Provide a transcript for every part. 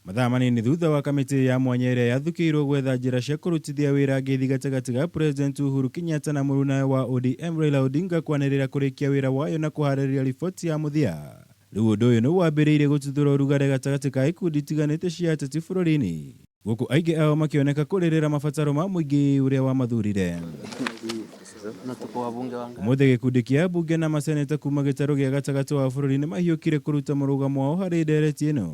Mathaa manini thutha wa kamĩtĩ ya mwanya ĩrĩa yathukĩirwo gwetha njĩra cia kũrutithia wĩra ngeithi gatagatĩ ga President Uhuru Kenyatta na mũrunawe wa ODM Raila Odinga kwanĩrĩra kũrĩkia wĩra wayo na kũharĩrĩria riboti ya mũthia. Rĩu ũndũ ũyũ nĩ wambĩrĩirie gũtuthũra ũrugarĩ gatagatĩ ka ikundi itiganĩte cia ateti bũrũri-inĩ, gũkũ aingĩ ao makĩoneka kũrĩrĩra mabataro ma mũingĩ ũrĩa wamathurire. Ũmũthĩ gĩkundi kĩa ambunge na maseneta kuma gĩtarũ gĩa gatagatĩ wa bũrũri nĩmahiũkire kũruta mũrũgamo wao harĩ ndereti ĩno,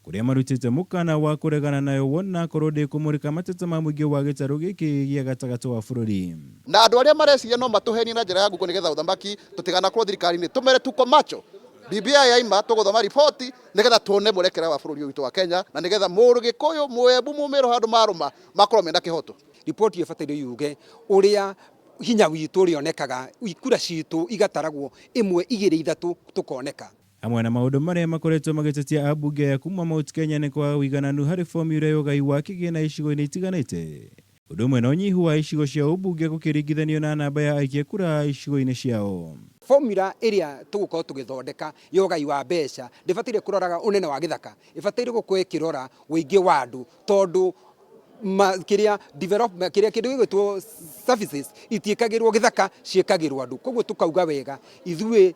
kũrĩa marutĩte mũkana wa kũregana nayo wona akorwo ndĩkũmũrĩka mateta ma mũingĩ wa gĩtarũ gĩkĩ gĩa gatagatĩ wa bũrũri. Na andũ arĩa mareciria no matũhenie na njĩra ya ngungo nĩgetha ũthamaki tũtiganakorwo thirikari-inĩ, tũmere tuko macho. BBI yaima tũgũthoma riboti nĩgetha tuone mwerekera wa bũrũri ũyũ witũ wa Kenya na nĩgetha Mũgĩkũyũ, Mũembu, Mũmĩrũ handũ marũma makorwo mena kĩhoto. Riboti ĩyo ĩbataire yuge ũrĩa hinya witũ ũrĩonekaga, ikura citũ igataragwo ĩmwe, igĩrĩ, ithatũ tũkoneka. Hamwe na maũndũ marĩa makoretwo magĩtetia ambunge aya kuma Mount Kenya nĩ kwaga ũigananu harĩ formula ya ũgai wa kĩgĩna icigo-inĩ itiganĩte, ũndũ ũmwe na ũnyihu wa icigo cia ũmbunge gũkĩringithanio na namba ya aikia kura icigo-inĩ ciao. Formula ĩrĩa tũgũkorwo tũgĩthondeka ya ũgai wa mbeca ndĩbataire kũroraga ũnene wa gĩthaka, ĩbataire gũkorwo ĩkĩrora ũingĩ wa andũ tondũ kĩrĩa development kĩrĩa kĩndũ gĩgwĩtwo services itiĩkagĩrwo gĩthaka ciĩkagĩrwo andũ. Koguo tũkauga wega ithuĩ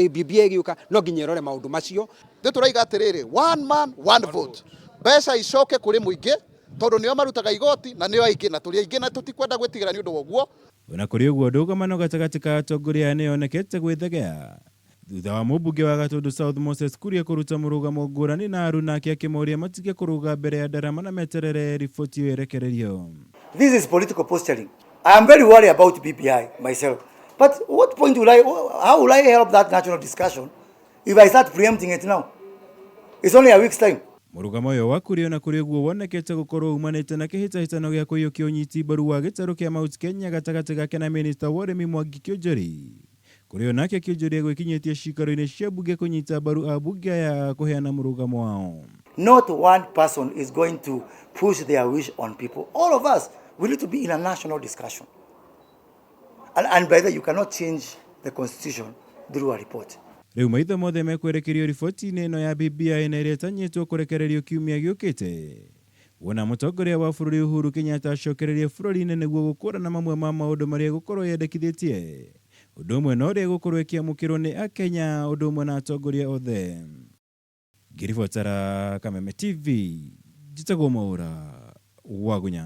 BBI ĩgĩũka no nginya ĩrore maũndũ macio. Ithuĩ tũraiga atĩrĩrĩ, one man one vote, mbeca icoke kũrĩ mũingĩ tondũ nĩo marutaga igoti na nĩo aingĩ na tũrĩ aingĩ na tũtikwenda gwĩtigĩra nĩ ũndũ wa ũguo. Ona kũrĩ ũguo, ndũgamano gatagatĩ ka atongoria aya nĩyonekete gwĩthegea thutha wa mũmbunge wa Gatundu South Moses Kuria kũruta mũrũgamo ngũrani na aruna ake akĩmoria matige kũrũga mbere ya ndarama na meterere riboti ĩyo ĩrekererio. This is political posturing. I am very worried about BBI myself. But what point will I, how will I help that national discussion if I start preempting it now? It's only a week's time. Mũrũgamo ũyũ wa Kuria ona kũrĩ ũguo wonekete gũkorwo umanĩte na kĩhĩtahĩtano gĩa kũiyũkia ũnyiti mbaru wa gĩtarũ kĩa Mount Kenya gatagatĩ gake na mĩnĩsta wa ũrĩmi Mwangi Kĩũnjũri, kũrĩa onake Kĩũnjũri egwĩkinyĩtie ciikaro-inĩ cia mbunge kũnyita mbaru ambunge aya kũheana mũrũgamo wao. Not one person is going to push their wish on people. All of us, we need to be in a national discussion. And by the way, you cannot change the constitution through a report. Rĩu maitho mothe mekwerekerio riboti-inĩ ĩno ya BBI na ĩrĩa ĩtanyĩtwo kũrekererio kiumia gĩũkĩte. Wona mũtongoria wa bũrũri Uhuru Kenyatta acokererie bũrũri-inĩ nĩguo gũkũrana mamwe ma maũndũ marĩa ĩgũkorwo yendekithĩtie. Ũndũ ũmwe na ũrĩa ĩgũkorwo ĩkĩamũkĩrwo nĩ Akenya ũndũ ũmwe na atongoria othe. Ngĩribotera Kameme TV, njĩtagwo Mwaũra Wagunya.